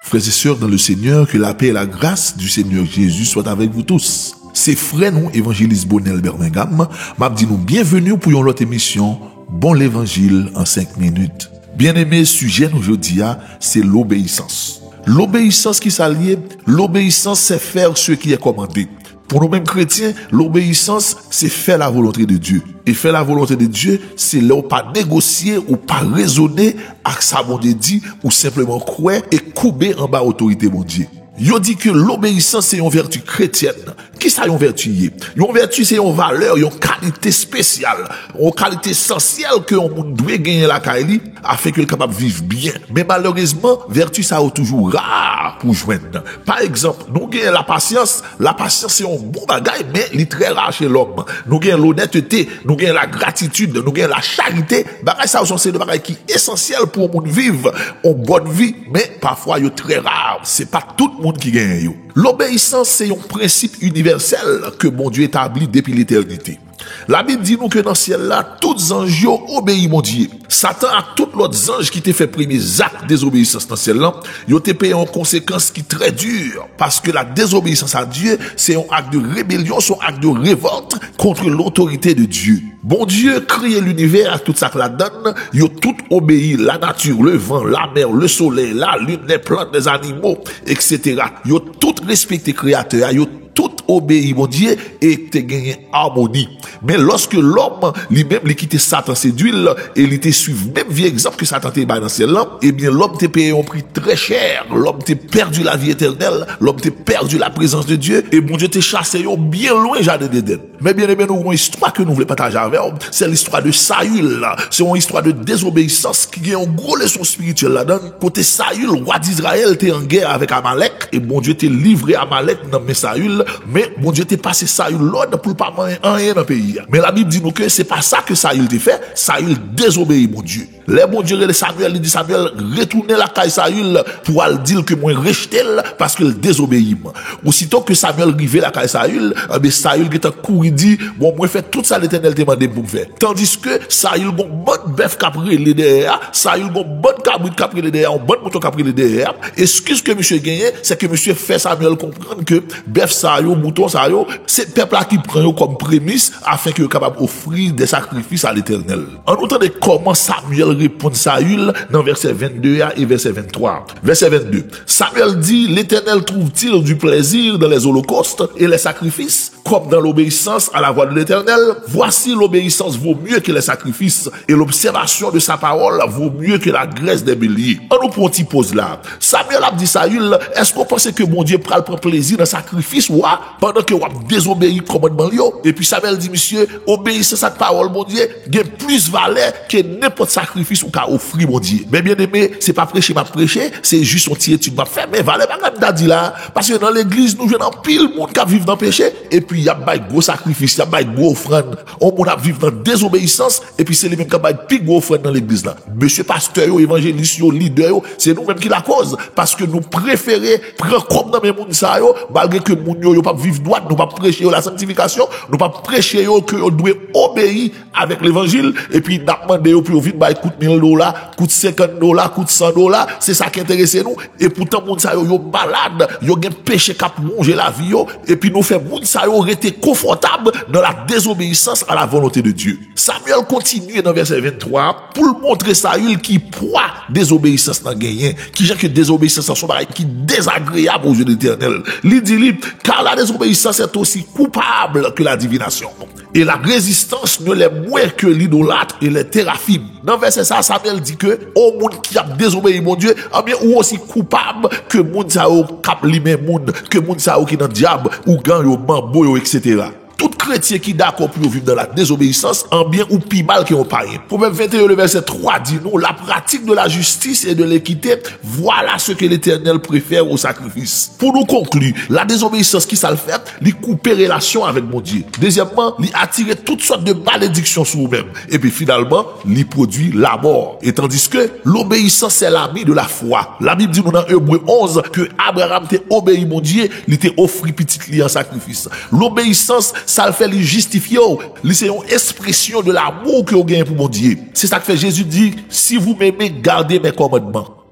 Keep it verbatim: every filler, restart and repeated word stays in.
Frères et sœurs dans le Seigneur, que la paix et la grâce du Seigneur Jésus soient avec vous tous. Se frè nou, Evanjelis Bonel Bermengam, m ap di nou byenveni pou yon lòt emisyon Bon Levanjil an senk minit. Byeneme, sijè nou jodi a, se lobeyisans. Lobeyisans, ki sa l ye? Lobeyisans, c'est faire ce qui est commandé. Pou nou menm kretyen, lobeyisans, se fè la volonte de Dye. E fè la volonte de Dye, se lè w pa negosye, ou pa rezone ak sa Bondye di, ou senpleman kwè e koube anba otorite Bondye. Yo di ke lobeyisans se yon vèti kretyèn. Ki sa yon vèti ye? Yon vèti se yon valè, yon kalite espesyal, yon kalite esansyèl ke yon moun dwe genyen lakay li, afenke l kapab viv byen. Men malerezman, vèti sa yo toujou ra pou jwenn. Pa egzanp, nou genyen lapasyans. Lapasyans se yon bon bagay, men li trè ra che lòm. Nou genyen lonètete, nou genyen lagratitid, nou genyen lacharite. Bagay sa yo se yon seri de bagay ki esansyèl pou yon moun viv yon bòn vi, men pafwa yo trè ra. Se pa tout moun ki genyen yo. Lobeyisans se yon prensip inivèsèl ke Bondye etabli depi letènite. Labib di nou ke nan syèl la, tout zanj yo obeyi Bondye. Satan ak tout lòt zanj ki te fè premye zak dezobeyisans nan syèl lan, yo te peye yon konsekans ki trè di, paske la désobéissance à Dieu se yon ak de rebelyon, se yon ak de revòlt kont lotorite de Dye. Bondye kreye linivè ak tout sa k ladann, yo tout obeyi, lanati, levan, lamè, lesolèy, lalin, lèplant, lèzanimo, etsetera. Yo tout respekte Kreyatè a, yo tout obeyi Bondye e te genyen amoni. Men lòske lòm, li menm, li kite Satan sedui l e li te suiv menm vye egzanp ke Satan te bay nan syèl lan, ebyen, lòm te peye yon pri trè chè. Lòm te pèdi lavi etènèl, lòm te pèdi laprezans de Dye, e Bondye te chase yo byen lwen jaden Edenn. Men byeneme, nou gen yon istwa ke nou vle pataje avè w. Se listwa de Sayil. Se yon istwa de dezobeyisans ki gen yon gwo leson espirityèl ladan l, kote Sayil, wa Dizrayèl, te an gè avèk Amalèk, e Bondye te livre Amalèk nan men Sayil, men Bondye te pase Sayil lòd pou l pa manyen anyen nan peyi a. Men Labib di nou ke se pa sa ke Sayil te fè, Sayil dezobeyi Bondye. Lè Bondye rele Samyèl, li di Samyèl, retounen lakay Sayil pou al di l ke mwen rejte l paske l dezobeyi m. Osito ke Samyèl rive lakay Sayil, enben, Sayil gentan kouri di, bon, mwen fè tout sa Letènèl te mande m pou m fè. Tandiske Sayil gon bann bèf k ap rele dèyè a, Sayil gon bann kabrit k ap rele dèyè a, yon bann mouton k ap rele dèyè a. Eskiz ke misye genyen, se ke misye fè Samyèl konprann ke bèf sa yo, mouton sa yo, se pèp la ki pran yo kòm premis afenke yo kapab ofri de sakrifis a Letènèl. An nou tande kòman Samyèl reponn Sayil nan vèsè vennde a e vèsè venntwa. Vèsè vennde, Samyèl di, L'Éternel trouve-t-il du plaisir dans les holocaustes et les sacrifices, comme dans l'obéissance à la voix de l'Éternel? Voici, l'obéissance vaut mieux que les sacrifices, et l'observation de sa parole vaut mieux que la graisse des béliers. An nou pran yon ti poz la. Samyèl ap di Sayil, èske w panse ke Bondye pral pran plezi nan sakrifis w a pandan ke w ap dezobeyi kòmandman l yo? Epi Samyèl di misye, obeyisans ak pawòl Bondye gen plis valè ke nenpòt sakrifis ou ka ofri Bondye. Men byeneme, se pa preche m ap preche, se jis yon ti etid m ap fè, men valè bagay m ta di la, paske nan legliz, nou jwenn anpil moun k ap viv nan peche, epi y ap bay gwo sakrifis, y ap bay gwo ofrann. Yon moun ap viv nan dezobeyisans, epi se li menm k ap bay pi gwo ofrann nan legliz la. Mesye pastè yo, evanjelis yo, lidè yo, se nou menm ki lakòz, paske nou prefere pran kòb nan men moun sa yo, malgre ke moun yo, yo p ap viv dwat, nou p ap preche yo lasantifikasyon, nou p ap preche yo ke yo dwe obeyi avèk levanjil, epi n ap mande yo pou yo vin bay kout mil dola, kout senkant dola, kout san dola, se sa k enterese nou. Epoutan, moun sa yo, yo malad, yo gen peche k ap wonje lavi yo, epi nou fè moun sa yo rete konfòtab nan la désobéissance à la volonté de Dieu. Samyèl kontinye nan vèsè venntwa pou l montre Sayil ki pwa dezobeyisans lan genyen, kijan ke dezobeyisans lan se yon bagay ki dezagreyab aux yeux de l'Éternel. Li di li, car la désobéissance est aussi coupable que la divination, et la résistance ne l'est moins que l'idolâtrie et les téraphim. Nan vèsè sa, Samyèl di ke yon moun ki ap dezobeyi Bondye, anbyen, ou osi koupab ke moun sa yo k ap limen moun, ke moun sa yo ki nan dyab, ougan yo, manbo yo, etsetera. Tout kretyen ki dakò pou yo viv dans la désobéissance, anbyen, ou pi mal ke yon payen. Pwovèb venteyen, le vèsè twa di nou, la pratique de la justice et de l'équité, voilà ce que l'Éternel préfère au sacrifice. Pou nou konkli, la désobéissance, ki sa l fè? Li koupe relasyon avèk Bondye. Dezyèmman, li atire tout sòt de malediksyon sou ou menm. Epi finalman, li pwodui lamò. E tandiske lobeyisans se lami de la fwa. Labib di nou nan Ebre onz ke Abraram te obeyi Bondye, li te ofri pitit li an sakrifis. Lobeyisans, sa l fè, li jistifye w. Li se yon ekspresyon de lamou ke w genyen pou Bondye. Se sa k fè Jezi di, si vous m'aimez, gardez mes commandements.